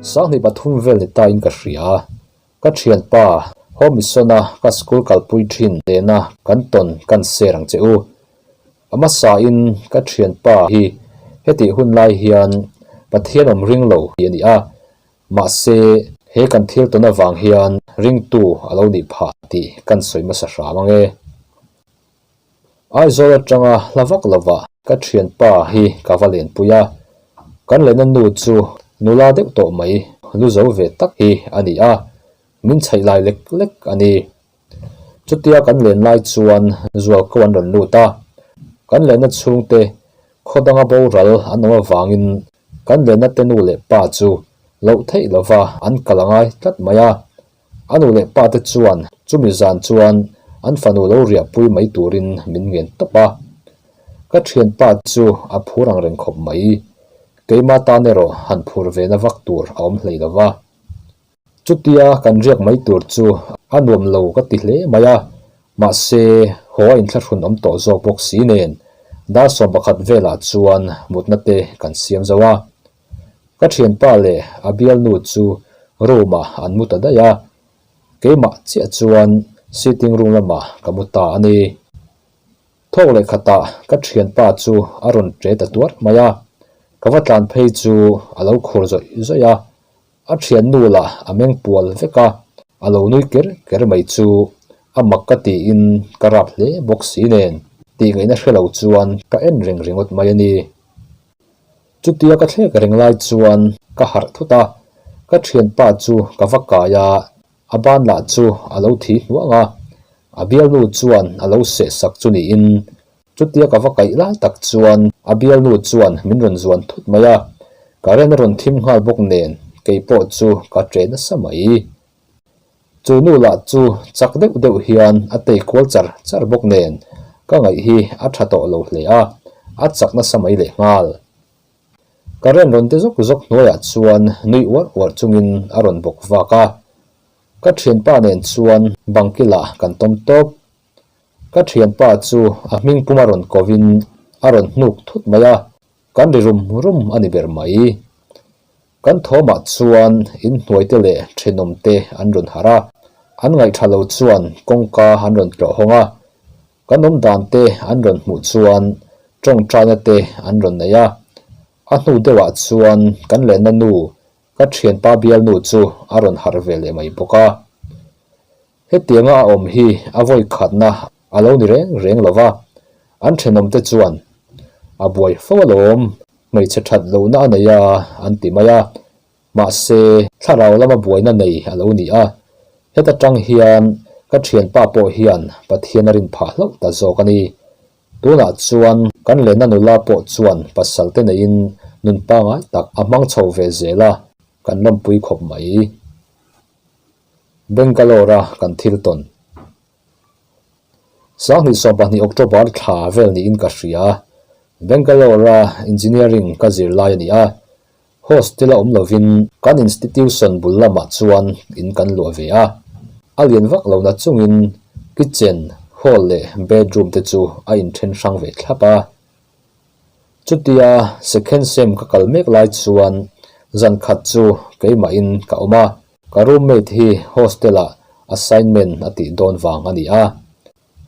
2023 vel ni ta in ka hria. Ka thianpa, Home Mission-a ka school kalpui thin nena kan tawn kan share ang che u. A hmasa in ka thianpa hi hetih hun lai hian Pathian awm ring lo hi a ni a, mahse he kan thil tawn avang hian ringtu a lo nih phah tih kan sawi hmasa hram ang e. Aizawl atanga hla vak lovah ka thianpa hi ka va lenpui a, kan lehna nu chu nula deuh tawh mai lu zo ve tak hi a ni a, min chhaih lai lek lek a ni. Chutia kan len lai chuan zualko an rawn lut a, kan lehna chhungte khaw danga boral an awm avangin kan lehna te nu leh pa chu loh theih lova an kal a ngai tlat mai a. A nu leh pa te chuan chumi zan chuan an fanu lo riahpui mai turin min ngen tawp a. Ka thianpa chu a phur ang reng khawp mai. Keima tan erawh han phur ve na vak tur a awm hlei lo va. Chutia kan riak mai tur chu a nuam lo ka ti hle mai a, mahse haw a inthlahrun awm tawh zawk bawk si nen dar 11 velah chuan mutna te kan siam zo a. Ka thianpa leh a bialnu chu room ah an mu ta daih a, keimah chiah chuan sitting room lamah ka mu ta a ni. Thawk leh khatah ka thianpa chu a rawn ṭe ta tuar mai a, ka va tlan phei chu a lo khur zawih zawih a, a thiannu lah a meng pual vek a, a lo nui ker ker mai chu a mak ka tiin ka rap hle bawk si nen tih ngaihna hre lo chuan ka en reng ringawt mai a ni. Chutia ka thlek reng lai chuan ka harh thut a, ka thianpa chu ka va kai a, a ban lah chu a lo thi hnuang a, a bialnu chuan a lo seh sak chu niin chutia ka va kaih lai tak chuan a bialnu chuan min rawn zuan thut mai a, current a rawn thim nghal bawk nen keipawh chu ka ṭe nasa mai. Chu nu lah chu chak deuh deuh hian a tei kual char char bawk nen ka ngaih hi a tha tawh lo hle a, a chak nasa mai leh nghal. Current rawn ti zawk zawk hnuaiah chuan nui uar uar chungin a rawn bawk vak a, ka thianpa nen chuan bangkilah kan tawm tawp. Ka thianpa chu a hming puma rawn kovin a rawn hnuk thut mai a, kan ri rum rum a ni ber mai. Kan thawmah chuan inhnuaite leh thenawmte an rawn harh a, an ngaihṭha lo chuan kawngka an rawn tlawh hawng a, kan awm dante an rawn hmuh chuan ṭawngṭaina te an rawn nei a. A hnu deuhah chuan kan lehna nu, ka ṭhianpa bialnu chu a rawn harh ve leh mai bawk a. Hetianga a awm hi a vawi khatna a lo ni reng reng lo va, an thenawmte chuan, A buai fo alawm, hmeichhe that lohna a nei a, an ti mai a. Mahse, thlarau lama buaina nei a lo ni a. Heta tang hian ka thianpa pawh hian Pathian a rin phah hlauh ta zawk a ni. Tunah chuan kan lehna nula pawh chuan pasal te neiin nun pangai tak a hmang chho ve zel a, kan lawmpui khawp mai. Bangalore-a kan thil tawn. 2022 October thla vel niin ka hria. Bangalore-a engineering ka zir lai a ni a. Hostel-a awm lovin kan institution bul lamah chuan in kan luah ve a. A lian vak lo na chungin kitchen, hall leh bedroom te chu a inthen hrang ve thlap a. Chutia second sem ka kal mek lai chuan zan khat chu keimahin ka awm a, ka roommate hi hostel ah assignment a tih dawn vang a ni a.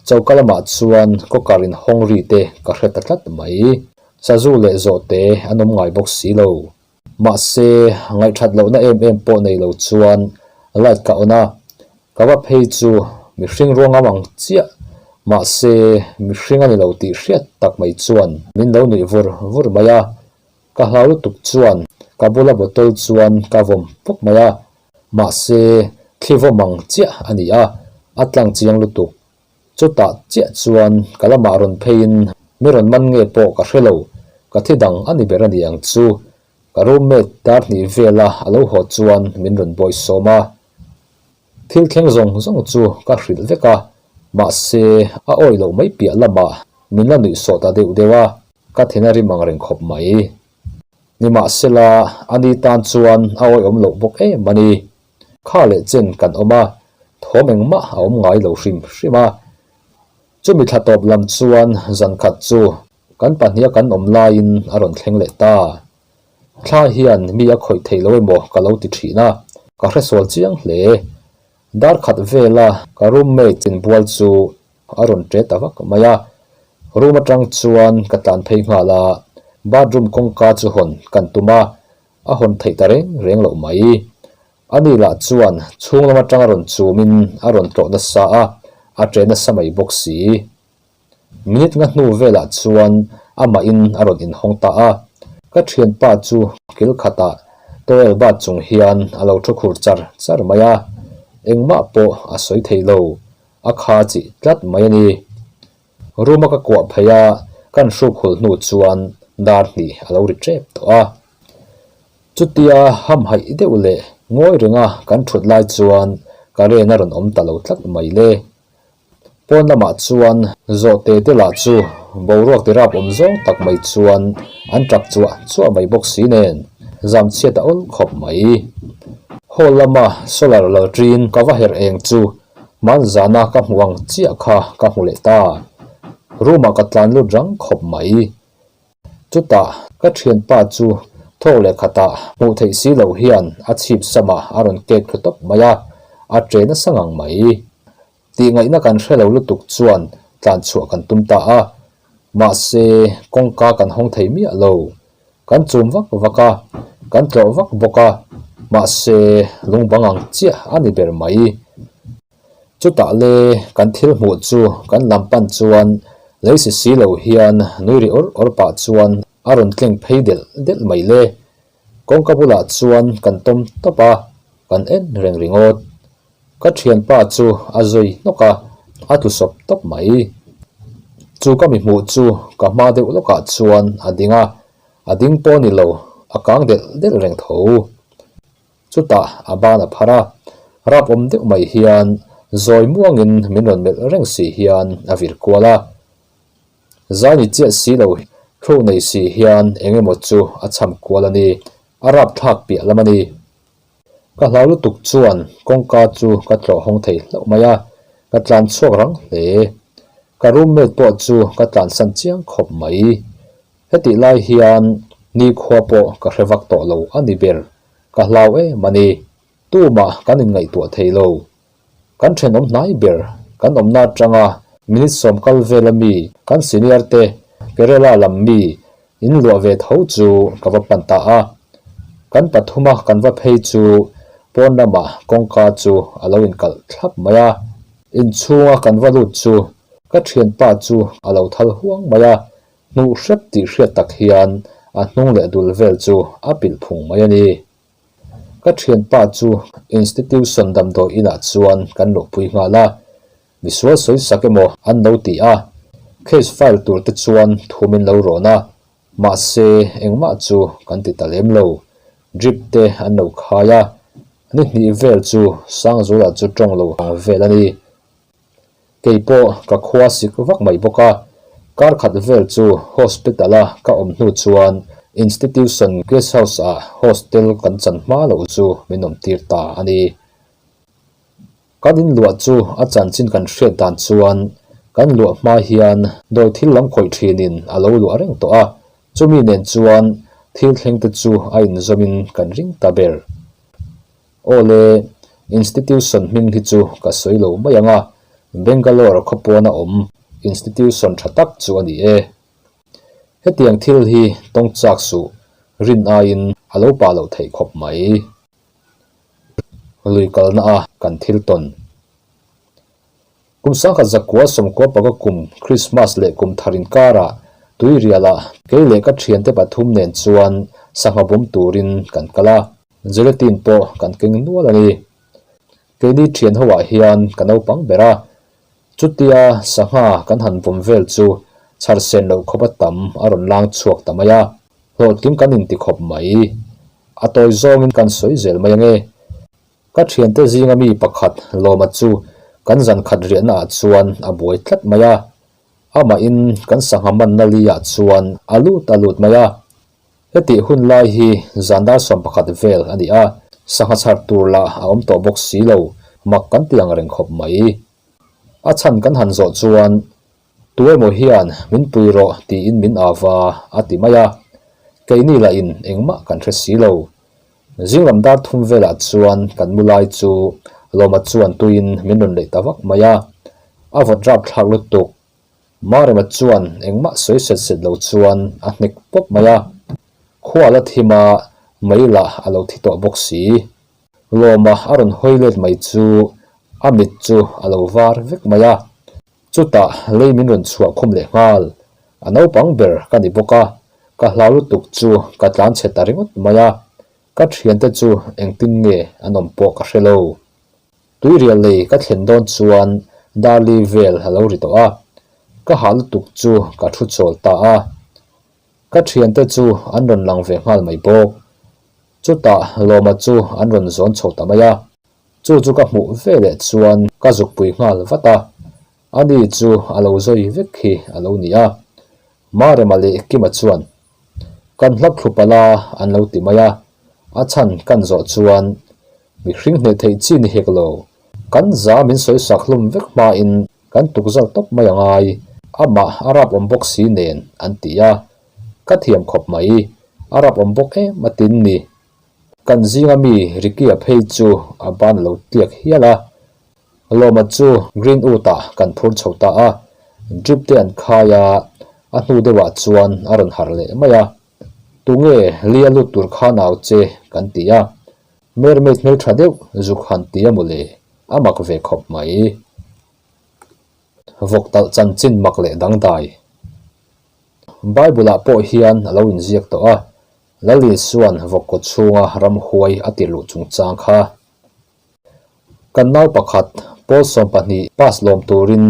Choka lamah chuan cooker in hawng ri te ka hre ta tlat mai. Sazu leh zawhte an awm ngai bawk si lo. Mahse, ngaihthat lohna em em pawh nei lo chuan light ka on a, ka va phei chu mihring ruangam ang chiah, mahse mihring a ni lo tih hriat tak mai chuan min lo nuih vur vur mai a, ka hlau lutuk chuan ka bula bottle chuan ka vawm pawp mai a, mahse thli vawm ang chiah a ni a, a tlang chiang lutuk. Chutah chiah chuan ka lamah rawn pheiin mi rawn man nge pawh ka hre lo, ka thi dang a ni ber a ni ang chu. Ka roommate dar hnih vela a lo haw chuan min rawn bawi sawm a. Thil thleng zawng zawng chu ka hrilh vek a, mahse a awi loh mai piah lamah min la nuih sawh ta deuh deuh a, ka thin a rim ang reng khawp mai. Nimahsela ani tan chuan a awiawm loh bawk em a ni. Kha leh chen kan awm a, thawm engmah a awm ngai lo hrim hrim a. Chumi thla tawp lam chuan zan khat chu kan pahniha kan awm laiin a rawn thleng leh ta. Thla hian mi a khawih thei lo emaw ka lo ti thin a, ka hresual chiang hle. Dar khat vela ka roommate inbual chu a rawn ṭe ta vak mai a. Room aṭang chuan ka tlan phei nghal a, bathroom kawngka chu hawn kan tum a, a hawn theih ta reng reng loh mai. Ani lah chuan chhung lam aṭang a rawn chumin a rawn tlawh nasa a, a ṭe nasa mai bawk si. Minute nga hnu velah chuan amahin a rawn inhawng ta a, ka thianpa chu kil khatah towel bat chung hian a lo thu khur char char mai a, engmah pawh a sawi thei lo, a kha chih tlat mai a ni. Room a ka kuah phei a, kan hruk hul hnu chuan dar hnih a lo ri tep tawh a. Chutia hamhaih deuh leh ngawi renga kan thut lai chuan current a rawn awm ta lo tlat mai le. Pawn lamah chuan zawhte te lah chu boruak ti rap awm zawng tak mai chuan an tap chuah chuah mai bawk si nen zam chhiat a awl khawp mai. Hall lama solar lalṭin ka va herh eng chu hmanzana ka hmuh ang chiah kha ka hmu leh ta. Room ah ka tlan lut rang khawp mai. Chutah ka thianpa chu thawk leh khatah hmuh theih si loh hian a chhip samah a rawn kek thlu tawp mai a, a che nasa ngang mai. Tihngaihna kan hre lo lutuk chuan tlan chhuah kan tum ta a, mahse kawngka kan hawng thei miah lo. Kan chum vak vak a, kan tlawh vak bawk a, mahse lungbang ang chiah a ni ber mai. Chutah le kan thil hmuh chu kan lam pan chuan lei si si lo hian nui ri awr awr pah chuan a rawn tleng phei delh delh mai le. Kawngka bulah chuan kan tawm tawp a, kan en reng ringawt. Ka thianpa chu a zui hnawk a, a tlu sawp tawp mai. Chu ka mi hmuh chu ka hma deuh lawkah chuan a ding a, a ding pawh ni lo, a kang delh delh reng tho. Chutah a ban a phar a, rap awm deuh mai hian zawi muangin min rawn melh reng si hian a vir kual a. Zai ni chiah si lo thluak nei si hian eng emaw chu a cham kual a ni, a rap thlak piah lam a ni. Ka hlau lutuk chuan kawngka chu ka tlawh hawng thei hlauh mai a, ka tlan chhuak rang hle. Ka roommate pawh chu ka tlansan chiang khawp mai. Hetih lai hian nikhua pawh ka hre vak tawh lo a ni ber, ka hlau em a ni. Tumah kan inngaihtuah thei lo. Kan thenawm hnai ber, kan awmna atanga minute sawm kal vel ami kan senior te Kerala lam mi in luah ve tho chu ka va pan ta a. Kan pathuma kan va phei chu pawn lamah kawngka chu a lo inkalh thlap mai a. Inchhunga kan va lut chu ka thianpa chu a lo thal huang mai a, Hnuh hrep tih hriat tak hian a hnung leh dul vel chu a pilh phung mai a ni. Ka thianpa chu institution damdawi inah chuan kan luhpui nghal a, misual sawi sak emaw an lo ti a, case file tur te chuan thu min lo rawn a, mahse engmah chu kan ti ta lem lo, drip te an lo khai a, ni hnih vel chu Sangzula chu tawng lo ang vel a ni. Kei pawh ka khua sik vak mai bawk a, kar khat vel chu hospital a ka awm hnu chuan institution guest house ah hostel kan chan hma loh chu min awm tir ta a ni. Kan inluah chu a chanchin kan hriat dan chuan kan luah hma hian dawi thil lam khawih thinin a lo luah reng tawh a, chumi nen chuan thil thleng te chu a inzawmin kan ring ta ber. Aw le, institution hming hi chu ka sawi lo mai ang a, Bangalore khawpuana awm institution tha tak chu a ni e. Hetiang thil hi tawng chak suh, rin aiin a lo pah loh theih khawp mai. Lui kalna a kan thil tawn. Kum sangkhat zakua sawmkua paka kum Krismas leh kum thar inkarah Tuirialah kei leh ka thiante pathum nen chuan sangha bawm turin kan kal a, gelatin pawh kan keng nual a ni. Keini thian hoah hian ka naupang ber a, chutia sangha kan han vawm vel chu chhar sen loh khawp a tam a rawn lang chhuak ta mai a, hlawhtling kan inti khawp mai. A tawi zawngin kan sawi zel mai ange. Ka thiante zinga mi pakhat Lawma chu kan zan khat riahna ah chuan a buai tlat mai a, amahin kan sangha manna li ah chuan a lut a lut mai a. Hetih hun lai hi zan dar 11 vel a ni a, sangha chhar tur lah a awm tawh bawk si lo, mak kan ti ang reng khawp mai. A chhan kan han zawh chuan Tu emaw hian min pui rawh tiin min ava a ti mai a. Keini lahin engmah kan hre si lo. Zinglam dar thum velah chuan kan mu lai chu Lawma chuan tuiin min rawn leih ta vak mai a, a vawt rap thlak lutuk. Marema chuan engmah sawi set set lo chuan a hnek pawp mai a, khua la thim a, mei lah a lo thi tawh bawk si. Lawma a rawn hawi let mai chu a mit chu a lo var vek mai a, chutah lei min rawn chhuah khum leh nghal. A naupang ber ka ni bawk a, ka hlau lutuk chu ka tlan chhe ta ringawt mai a, ka thiante chu engtin nge an awm pawh ka hre lo. Tuirial lei ka thlen dawn chuan Darli vel a lo ri tawh a, ka hah lutuk chu ka thu chawl ta a. Ka thiante chu an rawn lang ve nghal mai bawk. Chutah Lawma chu an rawn zawn chho ta mai a, chu chu ka hmuh ve leh chuan ka zukpui nghal vat a, ani chu a lo zawi vek hi a lo ni a. Marema leh Kima chuan, Kan hlap thlu palh a an lo ti mai a, a chhan kan zawh chuan mihring hneh theih chi ni hek lo, kan za min sawi sak hlum vek hmain kan tukzal tawp mai a ngai, amah a rap awm bawk si nen an ti a, ka thiam khawp mai, a rap awm bawk em a tin ni. Kan zinga mi Ricky-a phei chu a ban lo tliak hial a, Lawma chu Greenwood ah kan phur chho ta a, drip te an khai a, a hnu deuhah chuan a rawn harh leh mai a. Tunge lia lut tur kha nau che kan ti a, mermaid hmeltha deuh zuk han ti a mawle, a mak ve khawp mai. Vawk talh chanchin mak leh dangdai. Bible ah pawh hian a lo inziak tawh a, Lal Isua'n vawk kaw chhunga ramhuai a tirluh chungchang kha. Kan nau pakhat, Paul 12 pass lawm turin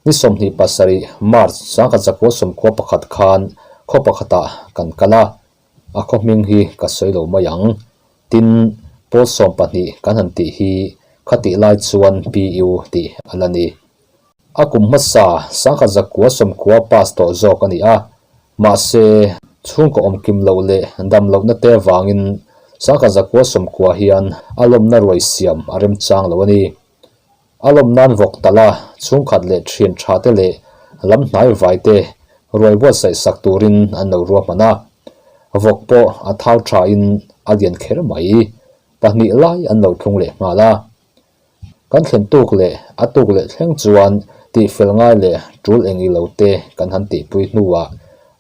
ni 27 March 1991 khan khaw pakhatah kan kal a, a khaw hming hi ka sawi lo mai ang. Tin, Paul 12 kan han tih hi khatih lai chuan PU tih a la ni. A kum hmasa 1990 pass tawh zawk a ni a, mahse chhungkaw awmkim loh leh dam lohna te avangin 1990 hian a lawmna ruai siam a remchang lo a ni. A lawm nan vawk talh a, chhungkhat leh thian tha te leh lam hnai vai te ruai buatsaih sak turin an lo ruahman a. Vawk pawh a thau thain a lian kher mai, pahnih lai an lo thlung leh nghal a. Kan thlen tuk leh a tuk leh thleng chuan tihfel ngai leh tul eng i lo te kan han tihpui hnuah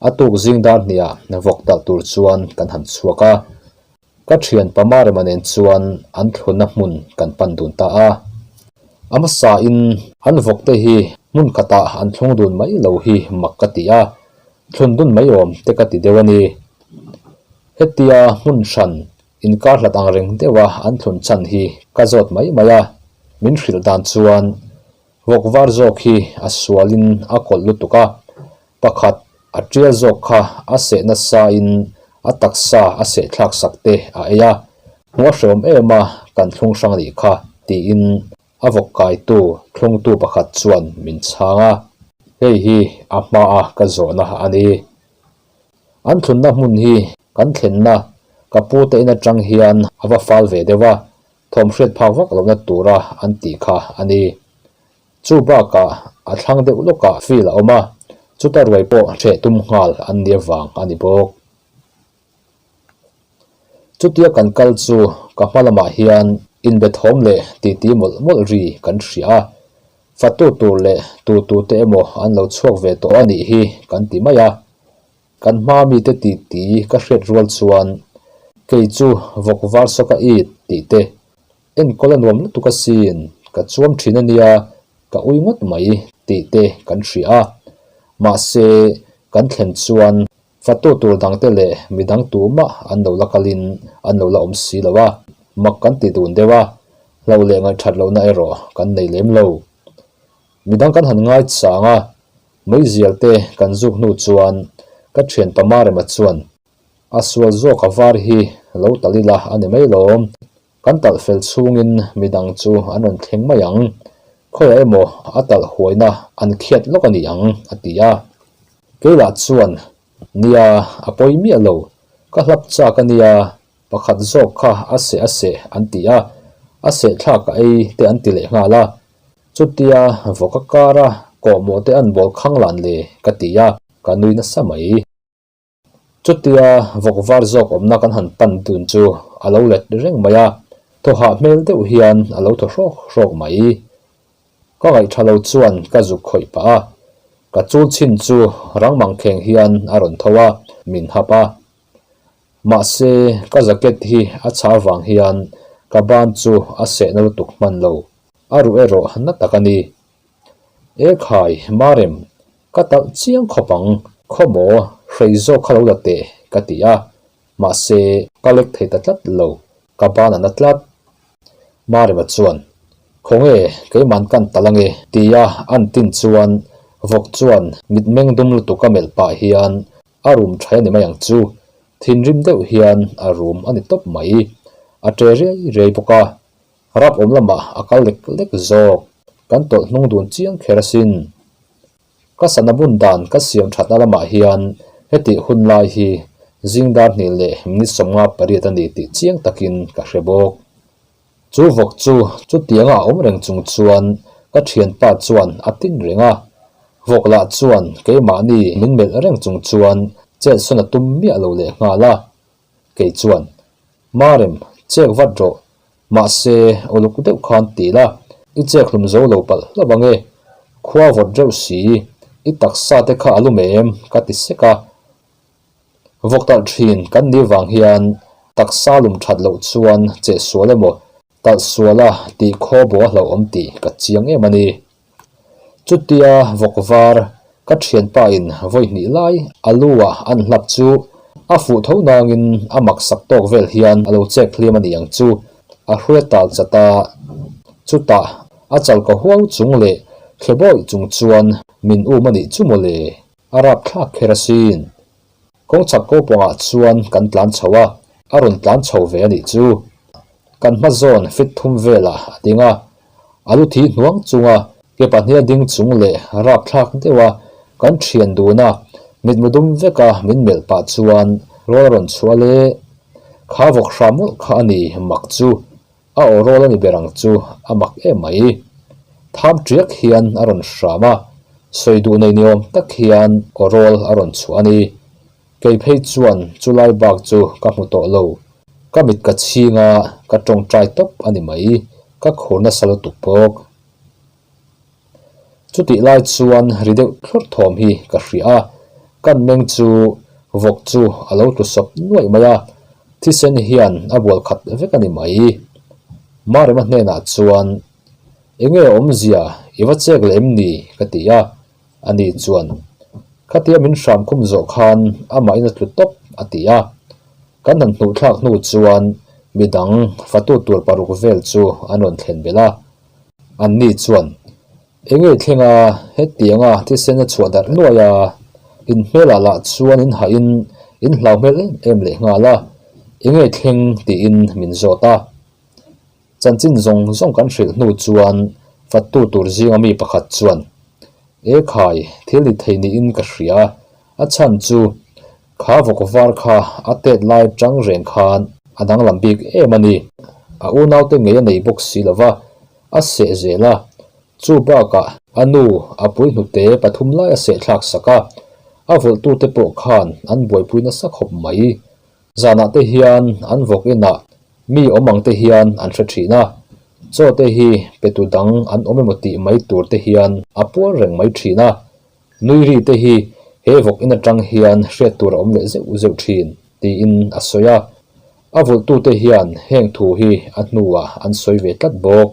a tuk zing dar hniah vawk talh tur chuan kan han chhuak a. Ka thian Pamarema nen chuan an thlunna hmun kan pan dun ta a. A hmasain an vawk te hi hmun khatah an thlung dun mai lo hi mak ka ti a, thlun dun mai awm te ka ti deuh a ni. Hetia hmun hran Inkar hlat ang reng deuha an thlun chhan hi ka zawt mai mai a, min hrilh dan chuan vawk var zawk hi a sualin a kawlh lutuk a, pakhat a tial zawk kha a seh nasain a taksa a seh thlak sak te a ei a, hmuh a hreawm em a kan thlung hrang anih kha tiin a vawk kaitu thlungtu pakhat chuan min chhang a, hei hi a hmaa ka zawhna a ni. An thlunna hmun hi kan thlenna ka pu te in atang hian a va fal ve deuh a, thawm hriat phak vak lohna tura an tih kha a ni. Chu bakah a thlang deuh lawkah field a awm a, chuta ruai pawh hreh tum nghal an nia vang a ni bawk. Chutia kan kal chu ka hma lamah hian inbe thawm leh titi mawlh mawlh ri kan hria a, fatu tur leh tu tu te emaw an lo chhuak ve tawh a nih hi kan ti mai a. Kan hma mite titi ka hriat rual chuan kei chu vawk var saw ka it tih te enkawl a nuam lutuk asin ka chuam thin a nia ka ui ngawt mai tih te kan hria a, mahse kan thlen chuan Fatu tur dangte leh midang tumah an lo la kalin an lo la awm si lo a, mak kan ti dun deuh a, hlauh leh ngaihthat lohna erawh kan nei lem lo. Midang kan han ngai chang a, meizial te kan zuk hnu chuan ka thian pa Marema chuan a sual zawk a var hi lo tal ila a ni mai lawm, kan talh fel chhungin midang chu an rawn thleng mai ang, khawiah emaw a talh huaina an khiat lawk a ni ang a ti a. Keilah chuan, Nia, a pawi miah lo, ka hlap chak a nia, pakhat zawk kha a seh a seh an ti a, a seh thlak a ei te an ti leh nghal a, chutia vawk a kara kawhmawh te an bawl khang lan le ka ti a, ka nui nasa mai. Chutia vawk var zawk awmna kan han pan dun chu a lo let reng mai a, thaw hah hmel deuh hian a lo thaw hrawk hrawk mai. Ka ngaihtha lo chuan ka zuk khawih pah a, ka chul chhin chu rang mangkheng hian a rawn tho a, min hap a. Mahse, ka jacket hi a chha vang hian ka ban chu a sehna lutuk hman lo, a ruh erawh na tak a ni. E khai, Marem, ka talh chiang khawp ang, khawmaw hrei zawk kha lo la teh, ka ti a, mahse, ka lek thei ta tlat lo, ka ban a na tlat. Marema chuan, Khawnge, keiman kan talh ange, tia an tin chuan vawk chuan mitmeng dum lutuk a melh pah hian A rum tha a ni mai ang chu. Thinrim deuh hian a rum a ni tawp mai. A ṭe riai riai bawk a. Rap awm lamah a kal lek lek zawk. Kan tawlh hnung dun chiang kher asin. Ka sana bun dan ka siam thatna lamah hian hetih hun lai hi zing dar hnih leh minute 58 a ni tih chiang takin ka hre bawk. Chu vawk chu chutianga a awm reng chung chuan ka thianpa chuan a tin reng a, vawk lah chuan keimahni min melh reng chung chuan chetsawn a tum miah lo leh nghal a. Kei chuan, Marem, chek vat rawh, mahse uluk deuh khan ti la, i chek hlum zo lo palh hlauh ang e, khua vawt reuh si, i taksa te kha a lum em? ka ti sek a. Vawk talh thin kan nih vang hian taksa lum that loh chuan cheh sual emaw talh suala tih khaw bo a hlauhawm tih ka chiang em a ni. Chutia vawk var ka thianpa in vawi hnih lai a lu ah an hlap chu a fuh tho nangin a mak sak tawk vel hian a lo chek hliam a ni ang chu a hruai tal chat a, chutah a chal ka huau chung leh thle bawih chung chuan min um a nih chu mawle. A rapthlak kher asin. Kawng chak ko pawngah chuan kan tlan chho a, a rawn tlan chho ve a nih chu. Kan hma zawn fit thum velah a ding a, a lu thi hnuang chunga ke pahniha ding chung leh rapthlak deuha kan thian dun a, mitmu dum veka min melh pah chuan rawl a rawn chhuah le. Kha vawk hram mawlh kha a ni mak chu. A aw rawl a ni ber ang chu a mak em mai. Tham tiak hian a rawn hram a, sawi duh nei ni awm tak hian aw rawl a rawn chhuah a ni. Kei phei chuan chu lai bak chu ka hmu tawh lo. Ka mit ka chhing a, ka tawngtai tawp a ni mai, ka khur nasa lutuk bawk. Chutih lai chuan ri deuh thlawrh thawm hi ka hria a, kan meng chu vawk chu a lo tlu sawp nuaih mai a, thisen hian a bual khat vek a ni mai. Marema hnenah chuan, Enge awmzia i va chek leh em ni? ka ti a, ani chuan, Khatia min hram khum zawh khan amahin a tlu tawp a ti a. Kan han hnuh thlak hnu chuan midang fatu tur paruk vel chu an rawn thlen belh a. Anni chuan, Enge thlenga hetianga thisen a chhuah darh nuai a, in hmelah lah chuan in hahin in hlau hmel em em leh nghal a, enge thleng tiin min zawt a. Chanchin zawng zawng kan hrilh hnu chuan fattu tur zinga mi pakhat chuan, E khai, thil ni thei niin ka hria, a chhan chu Kha vawk var kha a tet lai tang reng khan a danglam bik em a ni. A unaute ngei a nei bawk si lo va, a seh zel a. Chu bakah a nu a pui hnute pathum lai a seh thlak sak a, a vawlhtute pawh khan an buaipui nasa khawp mai. Zanah te hian an vawk inah mi awm ang te hian an hre thin a, chaw te hi petu dang an awm emaw tih mai tur te hian a pual reng mai thin a. Nui ri te hi he vawk in atang hian hriat tur a awm leh zeuh zeuh thin, tiin a sawi a. A vulhtute hian heng thu hi a hnuah an sawi ve tlat bawk.